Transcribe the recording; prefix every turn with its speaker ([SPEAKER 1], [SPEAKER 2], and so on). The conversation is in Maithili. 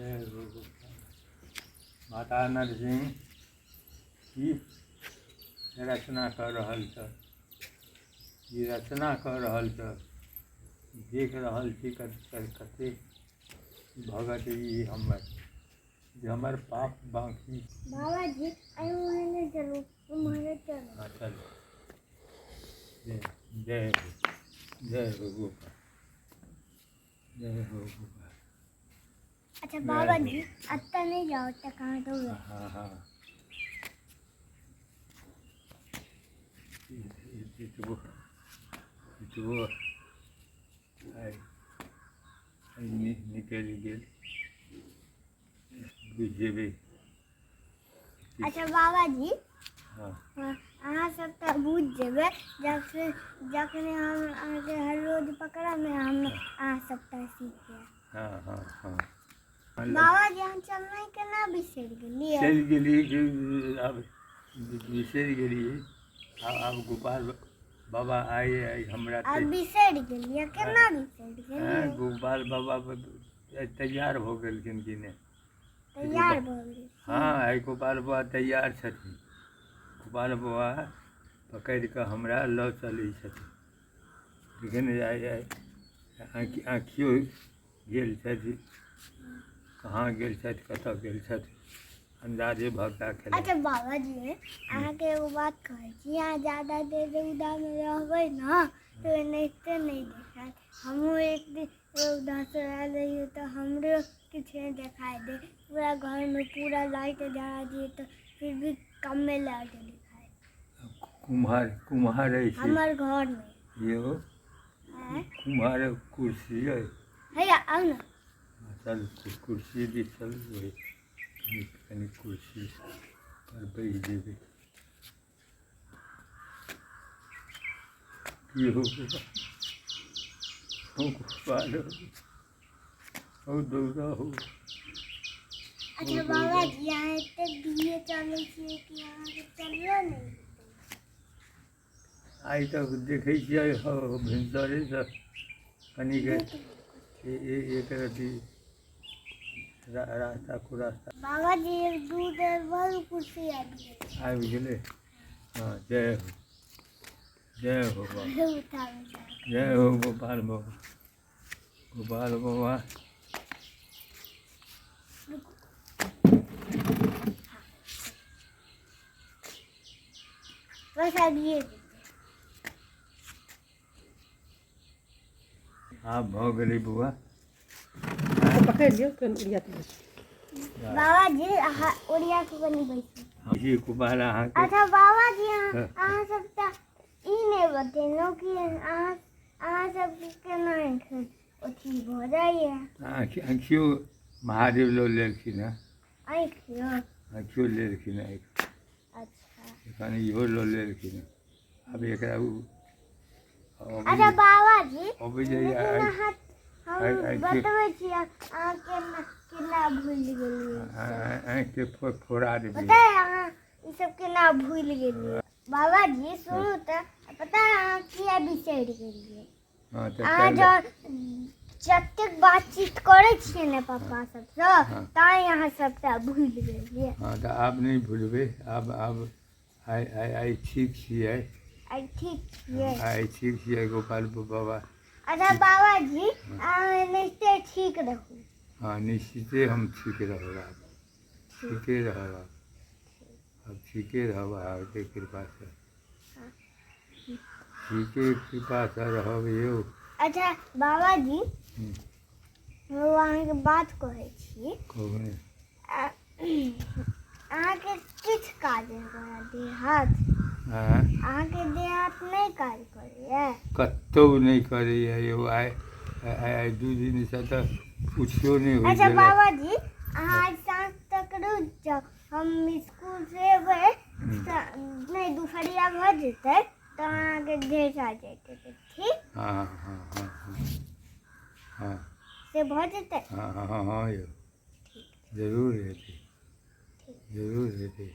[SPEAKER 1] जय हो गोपाल। माता नरसिंह की रचना कऽ रहल छथि, ई रचना कऽ रहल छथि। देख रहल छी कतेक भगत ई हमर, जे हमर पाप बाँकी।
[SPEAKER 2] बाबा जी, अरे उम्हरे चलू, उम्हरे चलू।
[SPEAKER 1] हाँ, चलू। जय जय हो, जय हो गोपाल, जय हो गोपाल।
[SPEAKER 2] अच्छा बाबा जी, अत्ता नहीं जाओ, अत्ता कहाँ तो हुआ?
[SPEAKER 1] हाँ हाँ, एतबो एतबो आइ आइ निकलि गेल, बुझि जेबै।
[SPEAKER 2] अच्छा बाबा जी।
[SPEAKER 1] हाँ।
[SPEAKER 2] हाँ, अहाँ सब तऽ बुझि जेबै जखन जखने हम अहाँके हर रोज पकड़ब, हम अहाँ सबटा सीख जायब।
[SPEAKER 1] हाँ हाँ हाँ।
[SPEAKER 2] बाबा जी, हम चलनाइ केना बिसरि गेलियै?
[SPEAKER 1] चलि गेलियै कि आब बिसरि गेलियै। आब गोपाल बाबा आइ आइ हमरा
[SPEAKER 2] आब बिसरि गेलियै, केना बिसरि गेलियै?
[SPEAKER 1] गोपाल बाबा तैयार भऽ गेलखिन कि नहि?
[SPEAKER 2] तैयार भऽ गेल।
[SPEAKER 1] हाँ, आइ गोपाल बाबा तैयार छथिन। गोपाल बाबा पकड़ि कऽ हमरा लऽ चलै छथिन। देखियौ ने, आइ आइ आँखि आँखियो गेल छथि, कहाँ गेल छथि, कतऽ गेल छथि, अन्दाजे भगता खेला।
[SPEAKER 2] अच्छा बाबा जी, अहाँके एगो बात कहै छी, अहाँ ज्यादा देर रौदामे रहबै ने तऽ एनाहिते नहि देखायत। हमहूँ एक दिन रौदासँ आयल रहियै तऽ हमरो किछु नहि देखाइ दे, पूरा घरमे पूरा लाइट जरा दियै तऽ फिर भी कमे लाइट देखाय।
[SPEAKER 1] कुम्हार कुम्हार अछि
[SPEAKER 2] हमर घरमे।
[SPEAKER 1] यौ।
[SPEAKER 2] आँय?
[SPEAKER 1] कुम्हार कुर्सी अइ।
[SPEAKER 2] हैया आउ ने।
[SPEAKER 1] चल, कुर्सी दिस चल, ओहि कनि कनि कुर्सी पर बैस जेबै। की हो हो गोपाल, हो दौड़ा हो।
[SPEAKER 2] अच्छा बाबा जी, अहाँ एते धीरे चलै छियै कि अहाँके चललो नहि हेतै?
[SPEAKER 1] आइ तक देखै छियै हौ, भिनसरेसँ कनिक एक रति रास्ता कुरास्ता।
[SPEAKER 2] बाबा जी, एक दू देर बाद कुर्सी आबि गेल।
[SPEAKER 1] आबि गेलै। हँ, जय हो, जय हो बाबा।
[SPEAKER 2] उठाबै जाउ।
[SPEAKER 1] जय हो गोपाल बाबा, गोपाल बाबा।
[SPEAKER 2] रुकू। बस आबिए जेतै।
[SPEAKER 1] आब भऽ गेलै बौआ।
[SPEAKER 3] पकड़ि लियौ, फेर ओरिया कऽ बैसू।
[SPEAKER 2] बाबा जी, अहाँ ओरिया कऽ कनि बैसू।
[SPEAKER 1] जी गोपाल, अहाँके
[SPEAKER 2] अच्छा बाबा जी, अहाँ
[SPEAKER 1] हाँ।
[SPEAKER 2] अहाँ सब तऽ ई नहि बतेलहुँ कि अहाँ अहाँ सबके केना आँखि अथी भऽ जाइए?
[SPEAKER 1] आँखि आँखियो महादेव लऽ लेलखिन हँ।
[SPEAKER 2] आँखियो?
[SPEAKER 1] आँखियो लेलखिन हँ।
[SPEAKER 2] अच्छा।
[SPEAKER 1] एखन इहो लऽ लेलखिन हँ। आब एकरा ओ
[SPEAKER 2] अच्छा बाबा जी,
[SPEAKER 1] अबै जाइए।
[SPEAKER 2] लेकिन अहाँ हम बतबै छी अहाँ केना केना भूलि गेलियै?
[SPEAKER 1] आँखिके फोड़ा देबै।
[SPEAKER 2] पता है अहाँ ई सब केना भूलि गेलियै? बाबा जी, सुनू तऽ, पता है अहाँ किया बिसरि गेलियै?
[SPEAKER 1] हँ, तऽ
[SPEAKER 2] अहाँ जँ जतेक बातचीत करै छियै ने पप्पा सबसँ,
[SPEAKER 1] हाँ।
[SPEAKER 2] ताहि अहाँ सबटा भूलि गेलियै।
[SPEAKER 1] हँ, तऽ आब नहि भूलबै। आब आब आइ आइ आइ ठीक छियै।
[SPEAKER 2] आइ ठीक छियै।
[SPEAKER 1] आइ ठीक छियै गोपाल बाबा।
[SPEAKER 2] अच्छा बाबा जी, अहाँ एनाहिते ठीक रहू।
[SPEAKER 1] हँ, निश्चिते हम ठीक रहब। आब ठीके रहब। आब आब ठीके रहब अहाँके कृपासँ, ठीके कृपासँ रहब यौ।
[SPEAKER 2] अच्छा बाबा जी, हम अहाँके बात कहै छी।
[SPEAKER 1] कहू ने।
[SPEAKER 2] अहाँके किछु काज नहि करत देह हाथ?
[SPEAKER 1] आँय?
[SPEAKER 2] अहाँके देह हाथ नहि काज करैए?
[SPEAKER 1] कतहु नहि करैए यौ। आइ आइ आइ 2 दिनसँ तऽ उठियो नहि होइ
[SPEAKER 2] अच्छा
[SPEAKER 1] छलै।
[SPEAKER 2] बाबा जी, अहाँ आइ साँझ तक रुकि जाउ, हम स्कूल से एबै तऽ नहि दुपहरिया भऽ जेतै तऽ अहाँके ढेर जेतै, ठीक?
[SPEAKER 1] हँ हँ हँ हँ हँ।
[SPEAKER 2] से भऽ जेतै?
[SPEAKER 1] हँ हँ हँ हँ यौ, जरूर हेतै, जरूर हेतै।